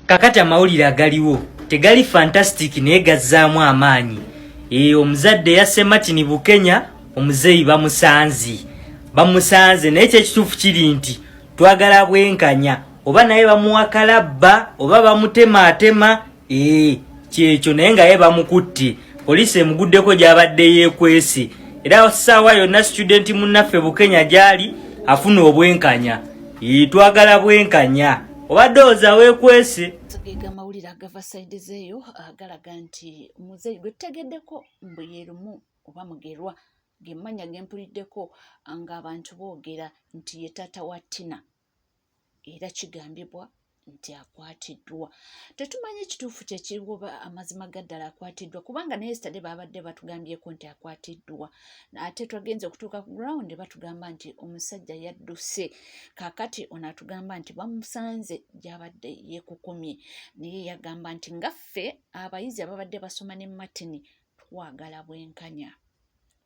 Kakati amawulire agaliwo tegali fantastic naye gazzaamu amaanyi. Omuzadde yasse Martin Bukenya, omuzeeyi bamusanze. Bamusanze naye kyekituufu kiri nti twagala bwenkanya, oba naye bamuwa kalabba oba bamutemaatema, kyekyo, naye nga ye bamukutte. Poliisi emuguddeko gy'abadde yeekwese, era ssaawa yonna student munnaffe Bukenya gy'ali afuna obwenkanya. Twagala bwenkanya, obadde oza weekwese. Gega amawulire agava side zeeyo galaga nti muzeeyi gwe tutegeddeko mbu yerumu oba Mugerwa, gemmanya gempuliddeko ng'abantu boogera nti ye taata wa Tina, era kigambibwa nti akwatiddwa. Tetumanyi kituufu kyekiriwo oba amazima ga ddala akwatiddwa, kubanga naye yesterday babadde batugambyeko nti akwatiddwa, ate twagenze okutuuka ku ground batugamba nti omusajja yadduse. Kaakati ono atugamba nti bamusanze gy'abadde yeekukumye, naye yagamba nti nga ffe abayizi ababadde basoma ne Martin twagala bwenkanya.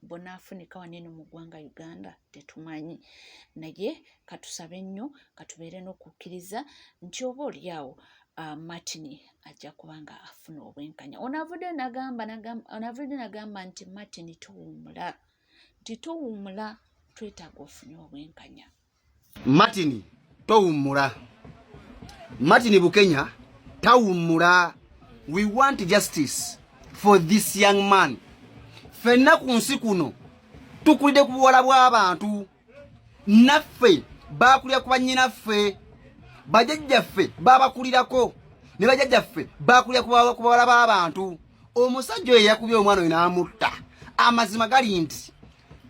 Bonaafunika wano eno mu ggwanga Uganda tetumanyi, naye katusabe nnyo, katubeere n'okukkiriza nti oba oliawo Martin ajja kuba nga afuna obwenkanya. Ono avuddeyo n'agamba nti Martin towummula, nti towummula, twetaaga ofune obwenkanya. Martin towummula, Martin Bukenya tawummula. We want justice for this young man. Ffenna ku nsi kuno tukulidde ku buwala bw'abantu, naffe bakulira ku bannyinaffe, bajjajjaffe babakulirako, ne bajjajjaffe bakulira ku bawala b'abantu. Omusajja oyo yakubye omwana oyo n'amutta, amazima gali nti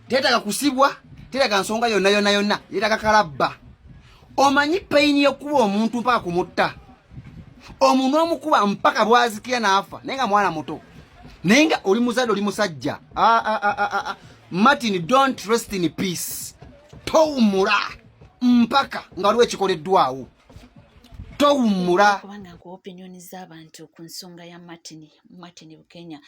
teetaaga kusibwa, teetaaga nsonga yonna yonna yonna, yeetaaga kalabba. Omanyi pain y'okuba omuntu mpaka kumutta, omuntu omukuba mpaka bwazikira n'afa, naye nga mwana muto, naye nga oli muzadde, oli musajja. Ah, ah, ah, ah, ah. Martin, don't rest in peace. Towummula mpaka nga waliwo ekikoleddwawo, towummula. Kubanga nkuwa opinion z'abantu ku nsonga ya Martin Bukenya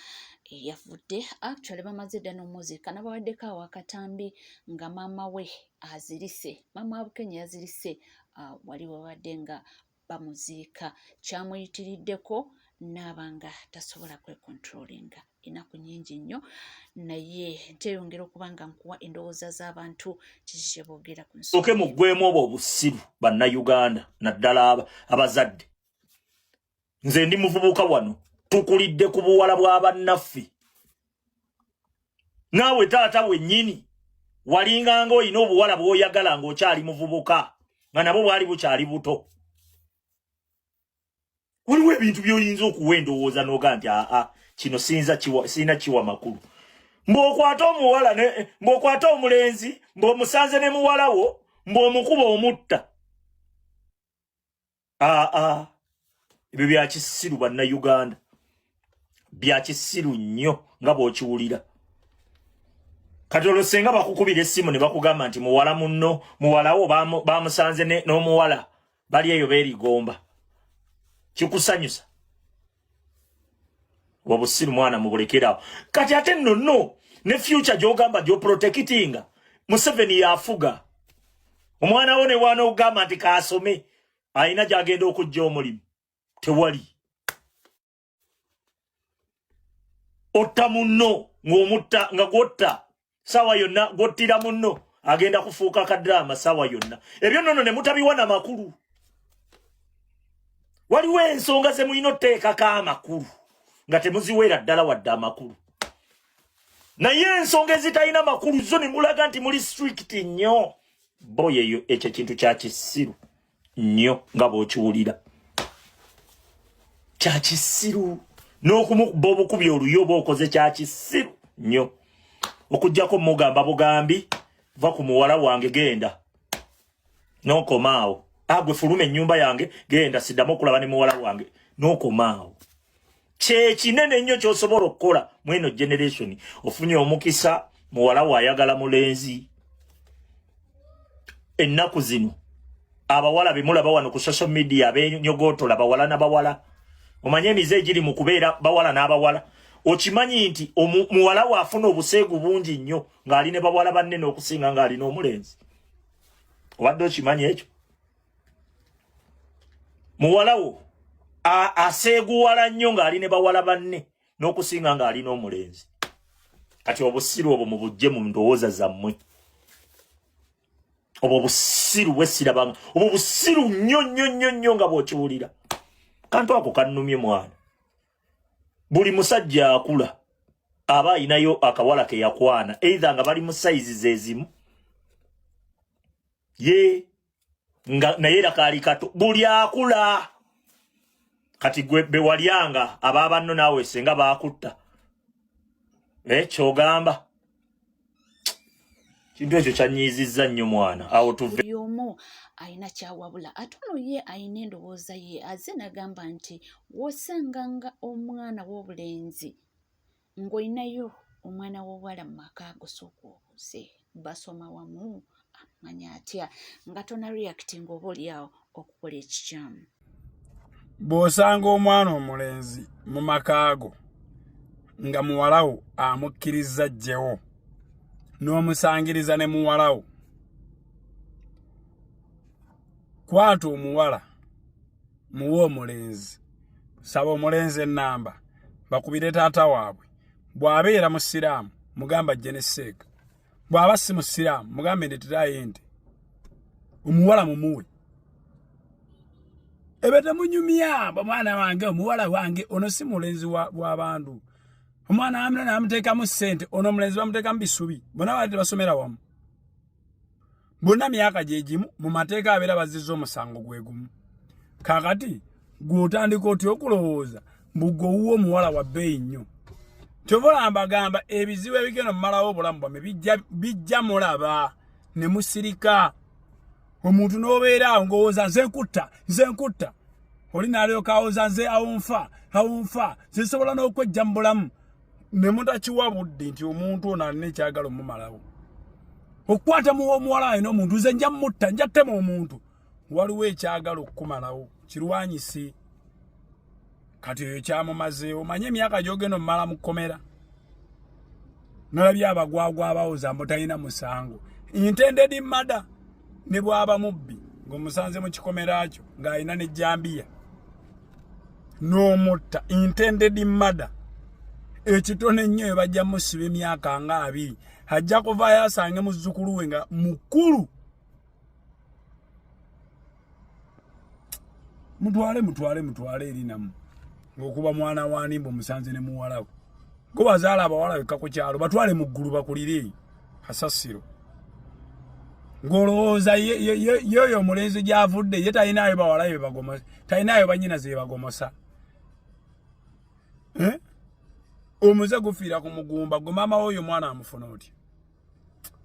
eyavudde. Actually bamaze dda n'omuziika, nabawaddeko awo akatambi nga maama we azirise, maama wa Bukenya yazirise wali wabadde nga bamuziika. Kyamuyitiriddeko n'aba nga tasobola kwecontrollinga, ennaku nnyingi nnyo, naye nkyeyongera okuba nga nkuwa endowooza z'abantu kiki kye boogera ku nsonga. Oke muggwemu obwo obusiru, Bannayuganda, naddala abazadde. Nze ndi muvubuka wano, tukulidde ku buwala bwa bannaffe. Naawe taata wennyini walinganga olina obuwala bw'oyagala ng'okyali muvubuka, nga nabo bwali bukyali buto. Waliwo ebintu by'oyinza okuwa endowooza n'oga nti aa, kino siyinza kiwa makulu. Mbw'okwata omuwala, mbw'okwata omulenzi, mbw'omusanze ne muwala wo, mbw'omukuba omutta, aa, ebyo bya kisiru. Bannayuganda, bya kisiru nnyo nga bw'okiwulira. Kati olwo senga bakukubira essimu ne bakugamba nti muwala munno, muwalawo bamusanze n'omuwala, bali eyo beerigomba, kikusanyusa? Obusiru mwana mubulekerawo. Kati ate nno no ne future gy'ogamba gy'oprotectinga, Museveni yafuga omwana wo, ne waana okugamba nti kaasome, alina gy'agenda okujja omulimu tewali. Otta munno ng'omutta nga gwotta, sawa yonna gwottira munno agenda kufuuka kadrama sawa yonna. Ebyo nnono ne mutabiwa na makulu. Waliwo ensonga ze mulina oteekako amakulu nga temuziweera ddala wadde amakulu, naye ensonga ezitalina makulu zo ne mulaga nti muli strict nnyo. Boy, eyo ekyo kintu kya kisiru nnyo nga bw'okiwulira, kya kisiru. N'okumukuba obukubi oluyi oba okoze kya kisiru nnyo, okugjako mugamba bugambi, "Va ku muwala wange, genda," n'okomaawo. Agwe fuluma ennyumba yange, genda, siddamu okulaba ne muwala wange, n'okomaawo. Kyekinene ennyo ky'osobola okukola mweno generation. Ofunye omukisa, muwala we ayagala mulenzi. Ennaku zino abawala bemulaba wano ku social media abenyogotola, bawala na bawala. Omanye emize egiri mu kubeera bawala n'abawala, okimanyi nti muwala we afuna obuseegu bungi nnyo ng'ali ne bawala banne n'okusinga ng'alina omulenzi? Obadde okimanyi ekyo? Muwala wo Aseeguwala nnyo ng'ali ne bawala banne n'okusinga ng'ali n'omulenzi. Kati obusiru obwo mubujje mu ndowooza zammwe. Obwo busiru bwesirabanga, obwo busiru nnyo nnyo nnyo nnyo nga bw'okiwulira. Kantu ako kannumye mwana. Buli musajja akula aba ayinayo akawala ke yakwana, either nga bali mu sayizi zezimu ye nga naye era kaali kato. Buli akula kati gwe bewalyanga ababanno naawe senga baakutta, kyogamba kintu ekyo kyanyiizizza nnyo mwana. Awo tuve. Buli omu alina kyawabula, ate ono ye alina endowooza ye. Aze nagamba nti wosanganga omwana w'obulenzi ng'olinayo omwana w'obuwala mu maka, gosooka obuuze basoma wamu, amanya atya, nga tona reacting oba oliawo okukola ekikyamu. Bw'osanga omwana omulenzi mu maka go nga muwalawo amukkiriza jjewo n'omusangiriza ne muwalawo, kwata omuwala muwe omulenzi, saba omulenzi ennamba bakubire taata waabwe. Bw'abeera musiraamu mugamba ajje ne seeka, bw'aba si musiraamu mugambe ndeterayo ente, omuwala mumuwe. Ebyo temunyumya omwana wange, omuwala wange ono si mulenzi w'abantu. Omwana wamuna namuteekamu ssente, ono omulenzi bamuteekamu bisubi. Bonna baali tebasomera wamu, bonna myaka gye gimu, mu mateeka abeera bazizza omusango gwe gumu. Kakati gw'otandika otya okulowooza mbu gwe owuwa omuwala wa bbeeyi nnyo? Kyova olaba mbagamba ebizibu ebigenda omumalawo obulamu bwamme bijja mulaba ne musirika. Omuntu n'obeera awo ng'owooza nze nkutta, nze nkutta, oli n'alyoka awoza nze awo nfa, awo nfa, nze nsobola n'okwejja mu bulamu, ne mutakiwa budde nti omuntu ono alina ekyagala omumalawo. Okukwata muwa omuwala alina omuntu, nze nja mutta, nja ttema omuntu. Waliwo ekyagala okukumalawo, kirwanyise. Kati oyo kyamumazeewo. Omanye emyaka gy'ogenda omumala mu kkomera, nolabye abagwagwa abawoza mbu talina musango. Intended murder, ne bw'aba mubbi ng'omusanze mu kikomera kyo ng'alina n'ejjambiya n'omutta, intended murder ekitono ennyo eyo bajja musiba emyaka nga 20. Ajja kuvaayo asange muzzukulu we nga mukulu. Mutwale, mutwale, mutwale eri namu ng'okuba mwana wani mbu musanze ne muwala we. Go bazaala abawala wekka ku kyalo, batwale mu ggulu bakulire kasasiro. Ng'olowooza yoyo omulenzi gy'avudde ye talinaayo bawala be bagomosa, talinaayo bannyina ze bagomosa. Eh? Omuze gufiira ku mugumba. Gwe maama w'oyo omwana amufuna otya?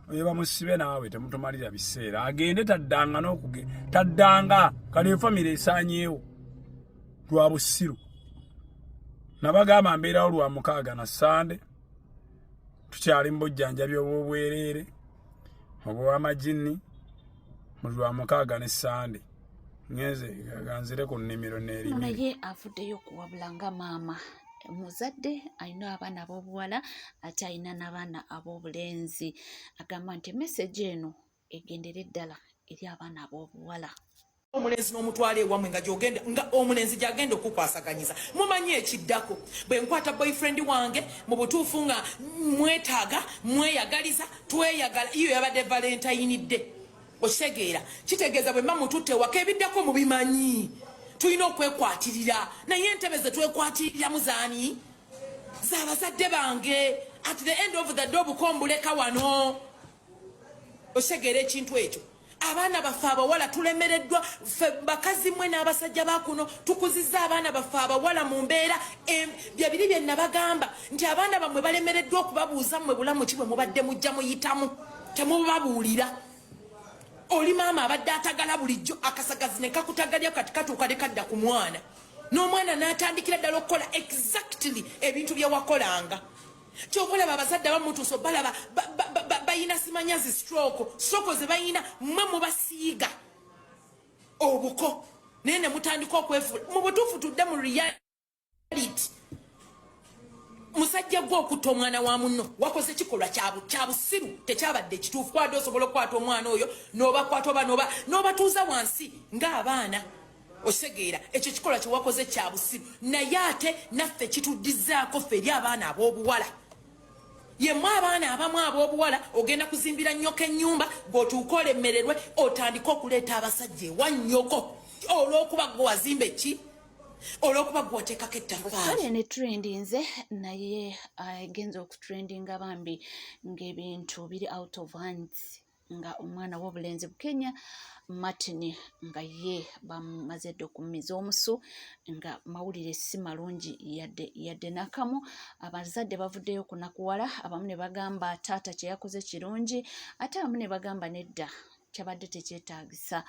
Oyo bamusibe naawe, temutumalira biseera. Agende, taddanga n'okuge taddanga. Kale efamire esaanyeewo lwa busiru. Nabagamba mbeerawo lwa mukaaga na Sande. Tukyali mu bujjanjabi obw'obwereere obw'amajinni mu lwa mukaaga ne Sande. Ngenze ganzire ku nnimiro n'erimi. Naye avuddeyo okuwabula nga maama muzadde alina abaana ab'obuwala ate alina n'abaana ab'obulenzi. Agamba nti message eno egendere ddala eri abaana ab'obuwala. Omulenzi n'omutwala ewamwe nga gyogenda, nga omulenzi gyagenda okukwasaganyiza. Mumanyi ekiddako, bwe nkwata boyfriend wange mu butuufu nga mwetaaga, mweyagaliza, tweyagala, iyo yabadde Valentine Day, okitegeera? Kitegeeza bwe mba mututte ewaka, ebiddako mubimanyi. Tulina okwekwatirira, naye entebe ze twekwatiriramu zaani? Z'abazadde bange. At the end of the day obukombuleka wano, okitegeera ekintu ekyo? Abaana baffe abawala tulemereddwa ffe bakazi mmwe n'abasajja ba kuno. Tukuzizza abaana baffe abawala mu mbeera byebiri bye nabagamba nti abaana bammwe balemereddwa okubabuuza mmwe bulamu ki bwe mubadde mujja muyitamu. Temubabuulira. Oli maama abadde atagala bulijjo, akasagazi ne kakutagalya, kati katuuka ne kadda ku mwana, n'omwana n'atandikira ddala okukola exactly ebintu bye wakolanga. Kyova olaba abazadde abamu mutuusa obalaba bayina simanya zi stroke, stroke ze bayina mmwe mubasiiga obuko, naye ne mutandika okwefuula. Mu butuufu tudde mu reality. Musajja gwe okutta omwana wa munno wakoze kikolwa kya busiru, tekyabadde kituufu. Kwadde osobola okukwata omwana oyo n'obakwata oba n'obatuuza wansi ng'abaana. Okitegeera ekyo kikolwa kyewakoze kya busiru, naye ate naffe kituddizaako ffe eri abaana ab'obuwala. Yemmwe abaana abamu ab'obuwala, ogenda kuzimbira nnyoko ennyumba, gweotuuka olemererwe, otandike okuleeta abasajja ewa nnyoko olw'okuba gwe wazimba eki, olw'okuba gwe wateekako ettaffaali. Ne trendinze naye agenza okutrendinga bambi ng'ebintu biri out of hands, nga omwana w'obulenzi Bukenya Martin nga ye bamaze dda okumumiza omusu, nga mawulire si malungi yadde yadde nakamu. Abazadde bavuddeyo kunakuwala, abamu ne bagamba taata kye yakoze kirungi, ate abamu ne bagamba nedda, kyabadde tekyetaagisa.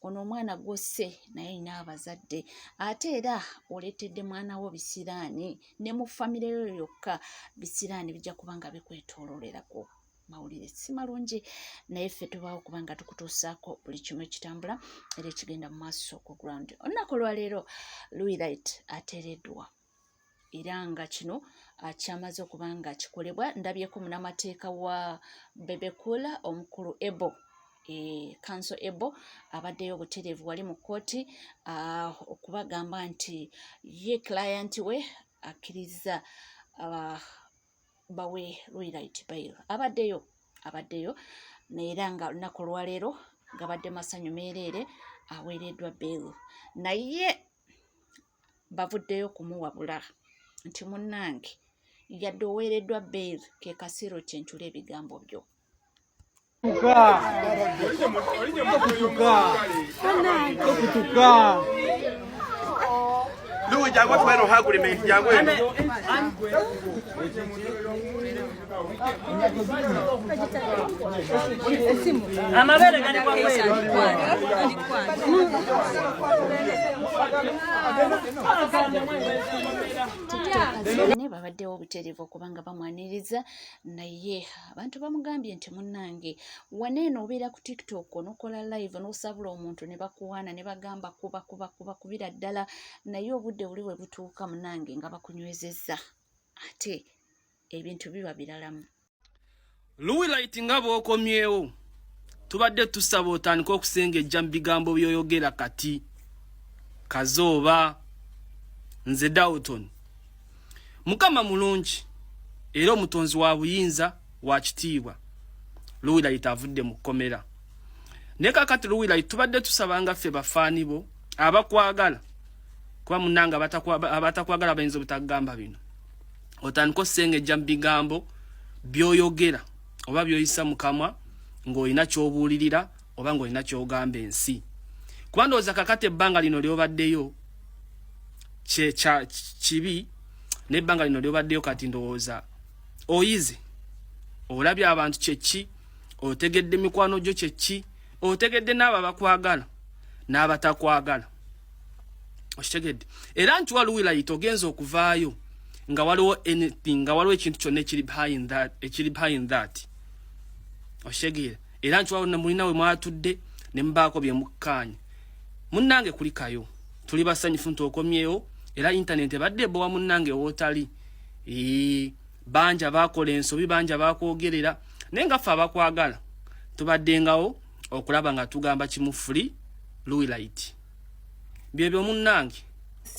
Ono omwana gwosse naye alina abazadde, ate era oleetedde mwana wo bisiraani, ne mu famire yo yokka bisiraani bijja kuba nga bikwetoololerako. Mawulire si malungi, naye ffe tubaawo kubanga tukutuusaako buli kimu ekitambula era ekigenda mu maaso ku ground. Olunaku olwaleero Luwilight ateereddwa, era nga kino kyamaze okuba nga kikolebwa. Ndabyeko munamateeka wa Bebe Cool omukulu Ebo, Counsel Ebo, abaddeyo obutereevu wali mu kkooti okubagamba nti ye client we akkiriza bawe Luwilight bail. Abaddeyo era nga olunaku olwaleero gabadde masanyu meereere, aweereddwa bail, naye bavuddeyo kumuwabula nti munnange, yadde oweereddwa bail, ke kaseera okyencula ebigambo byo. Kutuka. Luwi jangu tuwero agreement jangu eno. Amabere gali kwa kweli. Ne babaddewo obutereevu okubanga bamwaniriza, naye abantu bamugambye nti munnange, waneeno obeera ku TikTok onokola live n'osabula omuntu ne bakuwaana ne bagamba kuba kuba kuba kubira ddala, naye obudde buli bwe butuuka munnange nga bakunywezezza, ate ebintu biba biralamu. Luwilight, nga bw'okomyewo, tubadde tusaba otandike okusengejja mu bigambo by'oyogera. Kati kazooba nze Dalton. Mukama mulungi era omutonzi wa buyinza wa kitiibwa. Luwilight avudde mu kkomera, naye kakati Luwilight, tubadde tusaba nga ffe bafaani bo abakwagala, kuba munnange abatakwagala bayinza obutagamba bino, otandika osengejja mu bigambo by'oyogera oba by'oyisa mu kamwa ng'olina ky'obuulirira oba ng'olina ky'ogamba ensi, kuba ndowooza kakati ebbanga lino ly'obaddeyo kibi, n'ebbanga lino ly'obaddeyo kati ndowooza oyize, olabye abantu kyeki, otegedde mikwano gyo kyeki, otegedde n'abo abakwagala n'abatakwagala, okitegedde. Era nti Luwilight ogenza okuvaayo nga waliwo anything, nga waliwo ekintu kyonna ekiri behind that, ekiri behind that, okitegeera. Era nti waliwo mulina we mwatudde ne mubaako bye mukkaanya. Munnange, kulikayo, tuli basanyufu nti okomyewo, era internet ebadde ebowa munnange wootali. Bangi abakola ensobi, bangi abakwogerera, naye nga ffe abakwagala tubaddengawo okulaba nga tugamba kimu: free Luwilight. Byebyo munnange.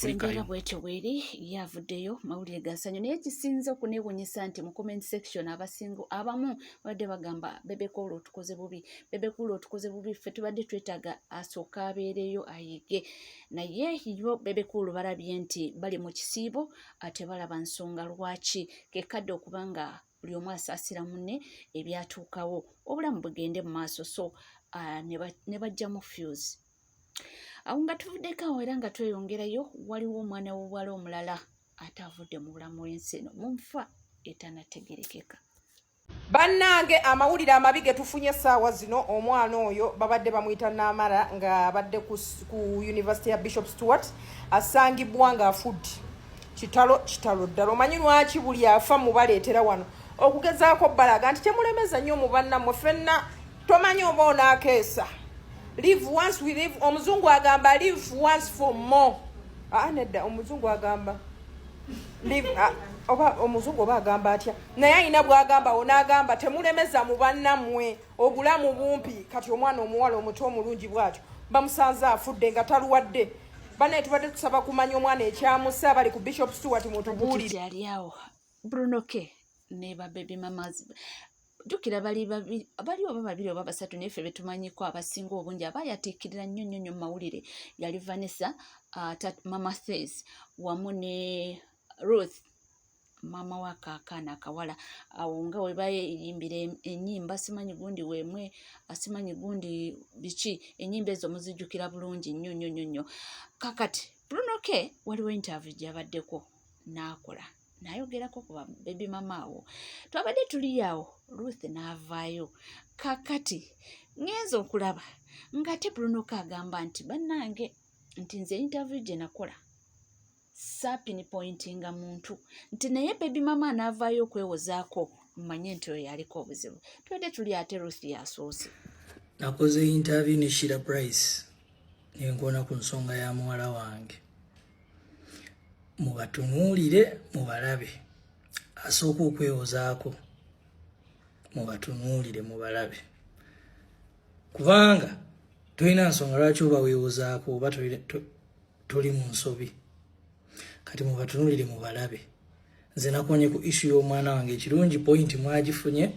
Embeera bwetyo bweri, yavuddeyo, mawulire ga ssanyu, naye kisinze okunewunyisa nti mu comment section abasinga abamu babadde bagamba, "Bebe Cool otukoze bubi, Bebe Cool otukoze bubi, ffe tubadde twetaaga asooka abeereyo ayige." Naye yo Bebe Cool balabye nti bali mu kisiibo, ate balaba nsonga lwaki kekadde okuba nga buli omu asaasira munne ebyatuukawo, obulamu bugende mu maaso. So ne bajjamu fuse awo. Nga tuvuddeko awo era nga tweyongerayo, waliwo omwana w'obuwala omulala ate avudde mu bulamu bw'ensi eno mu nfa etanategerekeka. Bannange, amawulire amabi ge tufunye essaawa zino, omwana oyo babadde bamuyita Namara, ng'abadde ku University ya Bishop Stuart, asangibwa ng'afudde. Kitalo, kitalo ddala. Omanyi lwaki buli afa mubaleetera wano okugezaako balaga nti temulemeza nnyo mu bannammwe? Ffenna tomanyi oba onaakeesa. Live once, we live. Omuzungu agamba, "Live once for more." Aa, nedda, omuzungu agamba live, ah, oba omuzungu oba agamba atya, naye alina bwagamba wo n'agamba temulemeza mu bannammwe, obulamu bumpi. Kati omwana omuwala omuto omulungi bw'atyo bamusanze afudde nga taluwadde. Banaye tubadde tusaba kumanya omwana ekyamusa bali ku Bishop Stuart mutubuulire. Kyali awo Bruno K ne ba baby mamas jjukira bali bali oba babiri oba basatu, naye ffe betumanyiko abasinga obungi abayatiikirira nnyo nnyo nnyo mu mawulire yali Vanessa, Mama Thes wamu ne Ruth, maama wa kaakaana akawala. Awo nga we bayimbira ennyimba simanyi gundi weemwe, simanyi gundi biki, ennyimba ezo muzijjukira bulungi nnyo nnyo nnyo nnyo. Kakati Bruno K waliwo interview gy'abaddeko n'akola n'ayogerako ku baby mama. Awo twabadde tuli awo Ruth n'avaayo. Kakati ŋŋenza okulaba ng'ate Bruno K agamba nti bannange, nti nze interview gye nakola saapinpointinga muntu, nti naye baby mama anaavaayo okwewozaako mmanye nti oyo aliko obuzibu. Tubadde tuli ate Ruth yasoose. Nakoze interview ne Shira Price nenkoona ku nsonga ya muwala wange. Mubatunuulire mubalabe, asooka okwewozaako mubatunuulire mubalabe, kubanga tolina nsonga lwaki oba weewozaako oba toli mu nsobi. Kati mubatunuulire mubalabe. Nze nakonye ku issue y'omwana wange. Ekirungi point mwagifunye.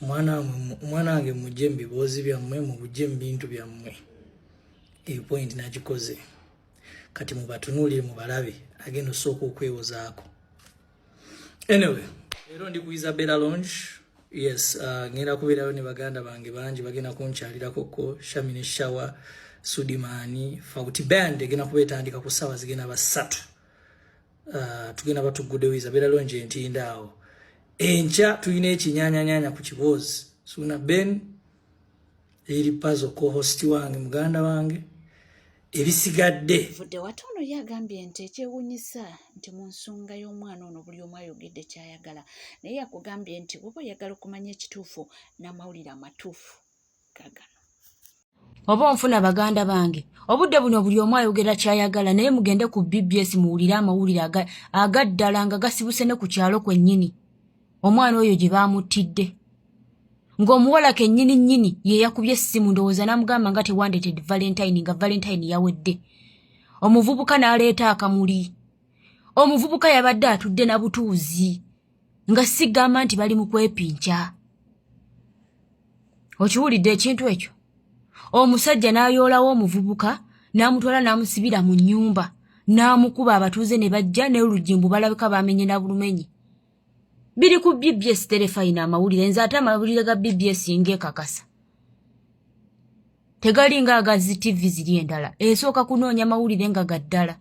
Omwana wange mujje mu biboozi byammwe, mubujje mu bintu byammwe. Eyo point nagikoze. Kati mubatunuulire mubalabe agenda osooka okwewozaako. Anyway, leero ndi ku Isabella Lounge. Yes, ngenda kubeerayo ne baganda bange bangi bagenda kunkyalirako ko Shami ne Shawa Sudimani Fauti Band egenda kuba etandika ku ssaawa zigenda basatu. Tugenda batuguddewo Isabella Lounge entinda awo. Enkya tulina ekinyanyanyanya ku kiboozi Suna Ben eri Pazo co-host wange, muganda wange. Ebisigadde Vudde watono ye agambye nti ekyewuunyisa nti mu nsonga y'omwana ono buli omu ayogedde ky'ayagala, naye yakugambye nti bw'oba oyagala okumanya ekituufu n'amawulire amatuufu gagano. Oba onfuna baganda bange, obudde buno buli omu ayogera kyayagala, naye mugende ku BBS muwulire amawulire agaddala nga gasibuse ne ku kyalo kwennyini omwana oyo gye baamuttidde, ng'omuwala kennyini nnyini ye yakubye essimu ndowooza n'amugamba nga tewandeetedde Valentine, nga Valentine yawedde. Omuvubuka n'aleeta akamuli. Omuvubuka yabadde atudde na butuuzi nga sigamba nti bali mu kwepinca. Okiwulidde ekintu ekyo? Omusajja n'ayoolawo omuvubuka n'amutwala n'amusibira mu nnyumba n'amukuba, abatuuze ne bajja n'olugimbu balabika bamenye na bulumenyi. Biri ku BBS terefayina amawulire. Nze ate amawulire ga BBS ngekakasa tegalinga aga zi TV ziri endala, esooka kunoonya mawulire nga ga ddala.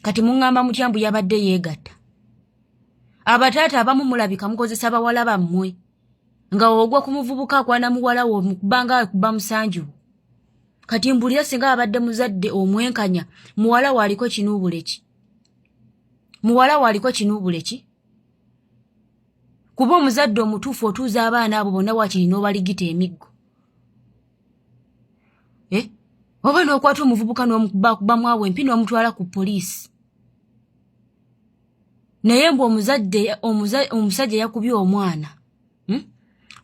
Kati muŋŋamba mutya mbu yabadde yeegatta? Abataata abamu mulabika mukozesa bawala bammwe, nga ogwa ku muvubuka akwana muwala wo mukubanga akuba musanju. Kati mbulira, singa abadde muzadde omwenkanya, muwala we aliko kinuubule ki? Muwala we aliko kinuubule ki? Kuba omuzadde omutuufu otuuza abaana abo bonna wakiri n'obaligita emiggo, eh? Oba n'okwata omuvubuka n'omukubakubamu awo empi n'omutwala ku poliisi. Naye mbu omuzadde omusajja yakubye omwana,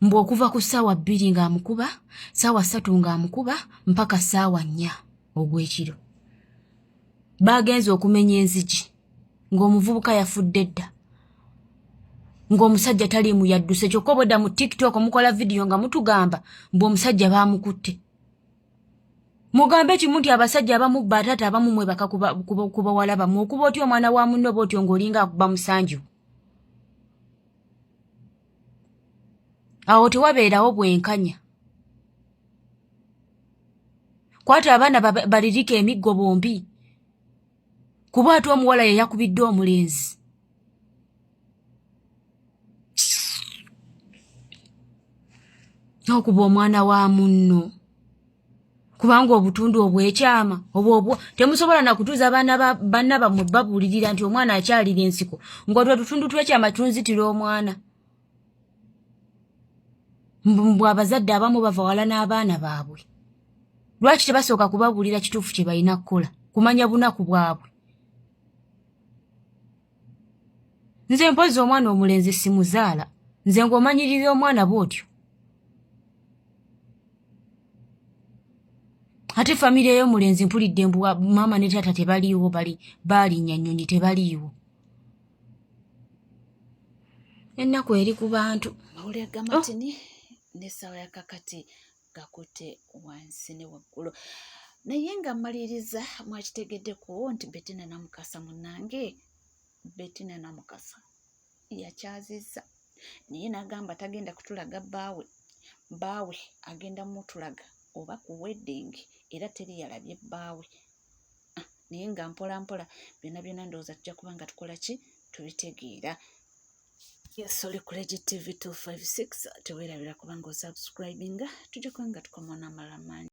Mbu okuva ku ssaawa 2 ng'amukuba, ssaawa 3 ng'amukuba, mpaka ssaawa 4 ogw'ekiro baagenze okumenya enzigi ng'omuvubuka yafudde dda, ng'omusajja taliimu, yadduse. Kyokka obwedda mu TikTok mukola vidiyo nga mutugamba mbu omusajja baamukutte. Mugambe kimu nti abasajja abamu bataata abamu mwebaka ku bawala bammwe. Okuba otya omwana wa munno bwotyo ng'olinga akuba musanju? Awo tewabeerawo bwenkanya. Kwata abaana balirika emiggo bombi, kuba ate omuwala ye yakubidde omulenzi. N'okuba omwana wa munno, kubanga obutundu obwekyama obwo temusobola nakutuuza baana banna bammwe babuulirira nti omwana akyalira ensiko, ng'otwo otutundu twekyama tunzitira omwana. Mbw abazadde abamu bava wala n'abaana baabwe. Lwaki tebasooka kubabuulira kituufu kye balina kukola, kumanya bunaku bwabwe? Nze mpozi omwana omulenzi simuzaala. Nze ng'omanyirira omwana bw'otyo. Ate famire y'omulenzi mpulidde mbu maama ne taata tebaliiwo, bali baalinya nnyonyi tebaliiwo. Ennaku eri ku bantu. Mawulire ga Martin n'essaawa ya kakati gakutte wansi ne waggulu, naye nga mmaliriza mwakitegeddeko nti Bettina Namukasa munnange, Bettina Namukasa yakyazizza naye n'agamba tagenda kutulaga bbaawe, bbaawe agenda mutulaga oba ku wedding, era teri yalabye bbaawe. Naye nga mpola mpola byonna byonna ndowooza tujja kuba nga tukola ki, tubitegeera. Yes, oli ku Legi TV 256, teweerabira kubanga osubscribinga, tujja kuba nga tukoma n'amalala mangi.